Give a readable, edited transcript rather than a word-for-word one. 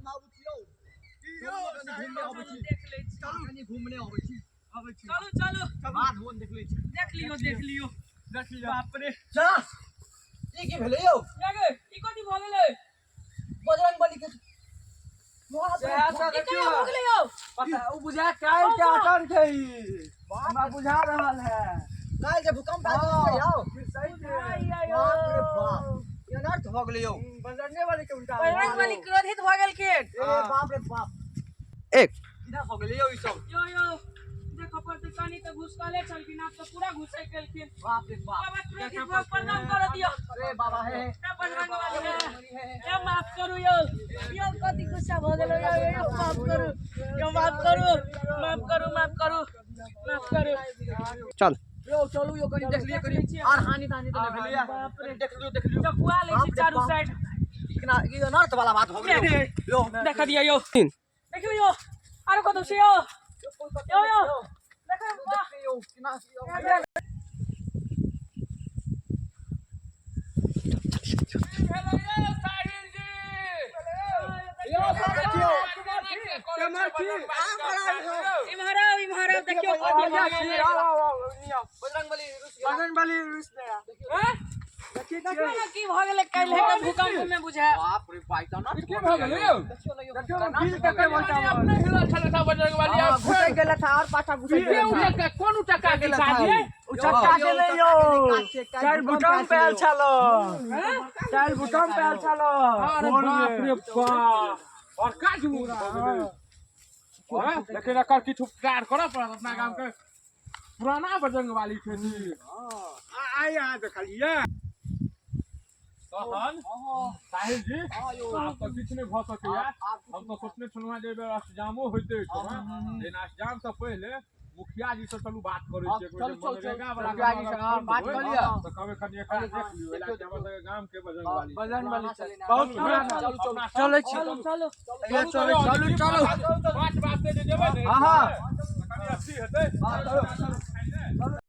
हम आबै छी यौ। यौ, घूमने आबै छी। देख लै छी। चलू कनि घूमने आबै छी। आबै छी। चलू चलू। बाध वन देख लै छी। देख लियौ, देख लियौ। देख लियौ। बाप रे। जा, ई की भेलै यौ? गे, ई कथी भऽ गेलै? बजरंग बली के बाप रे। सएह सब ई देखियौ। केना भऽ गेलै यौ? पता ओ बुझा काल्हि के आतंक है ई। हमरा बुझा रहल है। काल्हि जे भूकंप आयल छलै यौ। फिर सही के। बाप रे बाप, ई अनर्थ भऽ गेलै यौ। बजरंगे बली के उल्टा। बजरंग बली क्रोधित भऽ गेलखिन। ए बाप रे बाप, एक इधर भऽ गेलै यौ ई सब। यो यो, देखो पर कनी तऽ घुसकले छलखिन, आब तऽ पूरा घुसक गेलखिन। बाप रे बाप। बाबा क्रोधित भऽ प्रणाम कर दियौ। अरे बाबा हे। ए बजरंग बली हे, ए माफ करू यौ। यौ कथी गुस्सा भऽ गेलै यौ? यौ माफ करू यौ, माफ करू, माफ करू, माफ करू, माफ करू। चल यौ, चलू यौ, कनि देख लियौ कनि आर हानि तानि तऽ नहि भेलैया? कनि देख लियौ, देख लियौ। चकुआ लै छी चारू साइड। केना ई अनर्थ वाला बात भऽ गेलै यौ। देख दियौ यौ, देखियौ यौ, आरो कतौ छै यौ? यौ यौ, देखो, वाह। यौ केना यौ? केम्हर छी? इम्हर आउ, इम्हर आउ, देखियौ कथी भऽ गेलै। बजरंग बली रुस गेला। बजरंग बली रुस गया। हैं? देखी देखियौ छियै। ने की भऽ गेलै काल्हि के भूकंप में बुझाय। बाप रे बाप, ई अनर्थ की भऽ गेलै यौ? देखियौ ने यौ। देखियौ ने बिल कते मोटा। अपने हिलल छलै था बजरंग बली। हाँ, घुसक गेल था और पाछा घुसक के गेल था। उचक्का, कोन उचक्का के साथ ये? उचक्का के नहि यौ, काल्हि भूकंप आयल छलो, काल्हि भूकंप आयल छलो। अरे बाप रे बाप, और का जुड़ा भऽ गेलै? हैं? लेकिन एकर किछु उपचार करऽ पड़त। अपना गाम के पुराना बजरंग वाली छै जी। आइ अहाँ देखलियै तहन साहिल जी, आब तऽ किछु नहि भऽ सकैया। हम तऽ सोचने छलहुँ हेँ जे एहि बेर अष्टजामो होइते अछि, लेकिन अष्टजाम से पहिले मुखिया जी से चलू बात करै छी एक बेर। चलू, जे चलू, मनरेगा वाला मुखिया जी से, हाँ, बात कऽ लिअ। तऽ कहबै कनि एकरा देख लियौ, एहि लए कि हमर सबके गाम के बजरंग वाली बजरंग बली छै बहुत पुराना। चलू चलू। चलै छी। चलू चलू। चलू चलू चलू। पाँच बात जे जेबै ने हाँ, हाँ। तऽ कनि अथी हेतै। चलू।